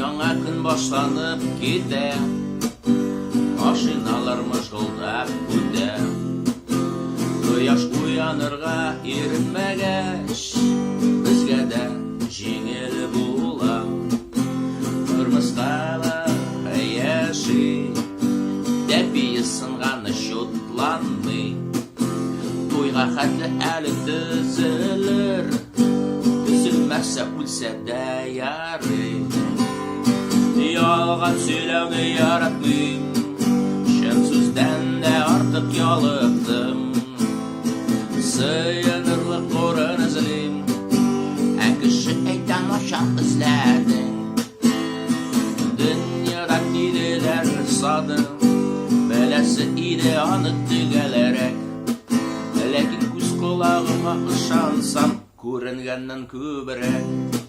Яңа көн башланып китә. Машиналар мыжылдап үтә. Кояш уянырга иренмәгәч, безгә дә җиңел була. Кырмыскалар яши, тәпие сынганы чутланмый. Туйга хәтле әле төзелер, төзелмәсә үлсә дә ярый. Ялган сөйләүне яратмыйм, чын сүздән дә артык ялыктым. Сыенырлык урын эзлим, ә кеше әйтә начар эзләдең. Дөньяда тилеләр саны, беләсе иде аны төгәлрәк. Ләкин күз колагыма ышансам, күренгәннән күбрәк.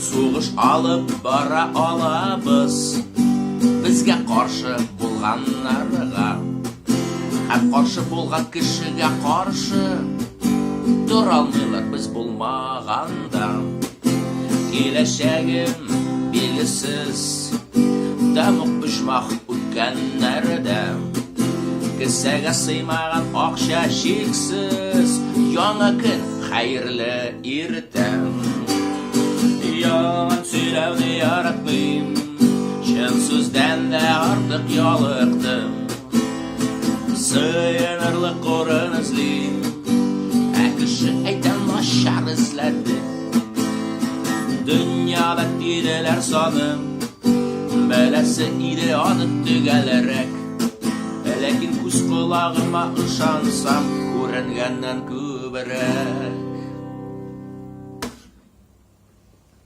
Сугыш алып бара алабыз безгә каршы булганнарга. Һәм каршы булган кешегә каршы тора алмыйлар без булмаганда. Киләчәгем билгесез, тәмуг оҗмах үткәннәрдә. Кесәгә сыймаган акча чиксез, яңа көн, хәерле иртә. Ялган сөйләүне яратмыйм, чын сүздән дә артык ялыктым. Сыенырлык урын эзлим, ә кеше әйтә начар эзләде. Дөньяда тилеләр саны, беләсе иде аны төгәлрәк. Ләкин күз колагыма ышансам, күренгәннән күбрәк.